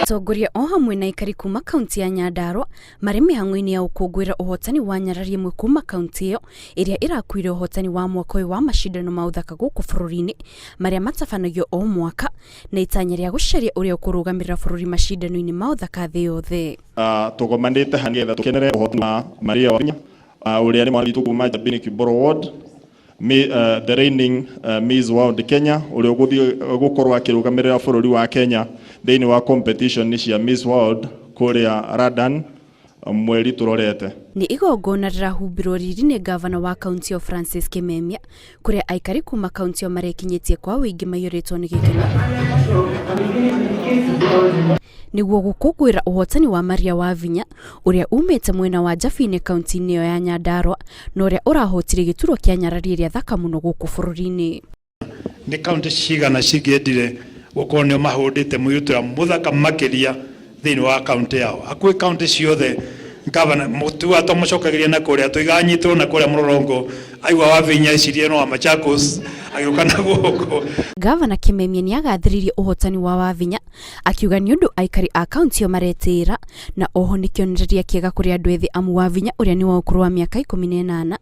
Atongoria o hamwe na aikari kuma kaunti ya Nyandarua marĩ mĩhang'o-inĩ ya gũkũngũĩra ũhotani wa nyarari ĩmwe kuma kaunti ĩyo ĩrĩa ĩrakuire ũhotani wa mwaka ũyũ wa macindano ma ũthaka gũkũ bũrũri-inĩ marĩa matabanagio o mwaka na itanya rĩa gũcaria ũrĩa ũkũrũgamĩrĩra bũrũri macindano-inĩ ma ũthaka thĩ yothe. Tũgomanĩte haha nĩgetha tũkenere ũhotani wa Maria Wavinya ũrĩa nĩ mwana witũ kuma Njabini Kiboro Ward, the reigning Miss World Kenya, ũrĩa ũgũthiĩ gũkorwo akĩrũgamĩrĩra bũrũri wa Kenya thĩinĩ wa competition cia Miss World kũrĩa London mweri tũrorete. Nĩ igongona rĩrahumbĩrwo riri nĩ ngavana wa kaunti ĩyo Francis Kimemia, kũrĩa aikari kuma kaunti ĩyo marekinyĩtie kwa ũingĩ maiyũrĩtwo nĩ gĩkeno nĩguo gũkũngũĩra ũhotani wa Maria Wavinya ũrĩa umĩte mwena wa Njabini kaunti-inĩ ĩyo ya Nyandarua na ũrĩa ũrahotire gĩturwa kĩa nyarari ĩrĩa thaka mũno gũkũ bũrũri-inĩ. Nĩ kaunti cigana cingĩendire gũkorwo nĩo mahũndĩte mũirĩtu ũrĩa mũthaka makĩria thĩinĩ wa kaunti yao? Hakuhĩ kaunti ciothe gavana mũtua tũmũcokagĩria na kũrĩa tũiganyitwo na kũrĩa mũrũrũngo aigua Wavinya ecirie no wa Machakos agĩũka na gũkũ. Gavana Kimemia nĩ agathĩrĩirie ũhotani wa Wavinya akiuga nĩ ũndũ aikari a kaunti ĩyo maretĩĩra na oho nĩ kĩonereria kĩega kũrĩ andũ ethĩ amu Wavinya ũrĩa nĩ wa ũkũrũ wa mĩaka 18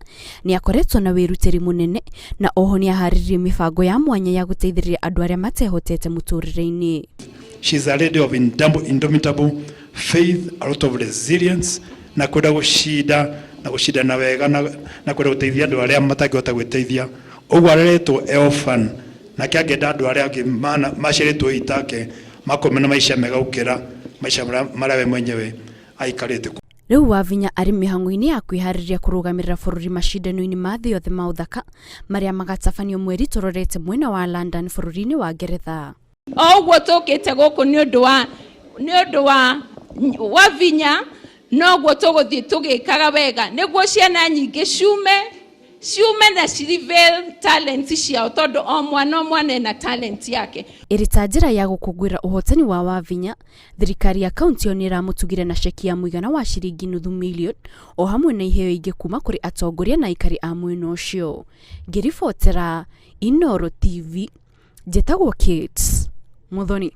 nĩ akoretwo na wĩrutĩri mũnene na oho nĩ aharĩrĩirie mĩbango ya mwanya ya gũteithĩrĩria andũ arĩa matehotete mũtũrĩre-inĩ. She is a lady of indomitable faith, a lot of resilience, na kwenda gũcinda na gũcindana wega na kwenda gũteithia andũ arĩa matangĩhota gwĩteithia. Ũguo areretwo e orphan, nake angĩenda andũ arĩa angĩ maciarĩtwo itake makorwo mena maica mega gũkĩra maica marĩa we mwenyewe aikarĩte. Rĩu Wavinya arĩ mĩhang'o-inĩ ya kwĩharĩria kũrũgamĩrĩra bũrũri macindano-inĩ ma thĩ yothe ma ũthaka marĩa magatabanio mweri tũrorete mwena wa London bũrũri-inĩ wa Ngeretha. O ũguo tũkĩte gũkũ nĩ ũndũ wa nĩ ũndũ wa Wavinya, noguo tũgũthiĩ tũgĩkaga wega nĩguo ciana nyingĩ ciume na ci reveal talent ciao, tondũ o mwana o mwana ena talent yake. Ĩrĩ ta njĩra ya gũkũngũĩra ũhotani wa Wavinya, thirikari ya kaunti ĩyo nĩ ĩramũtugire na ceki ya mũigana wa ciringi nuthu mirioni o hamwe na iheo ingĩ kuma kũrĩ atongoria na aikari a mwena ũcio. Ngĩribotera Inooro TV, njĩtagwo Kate Muthoni.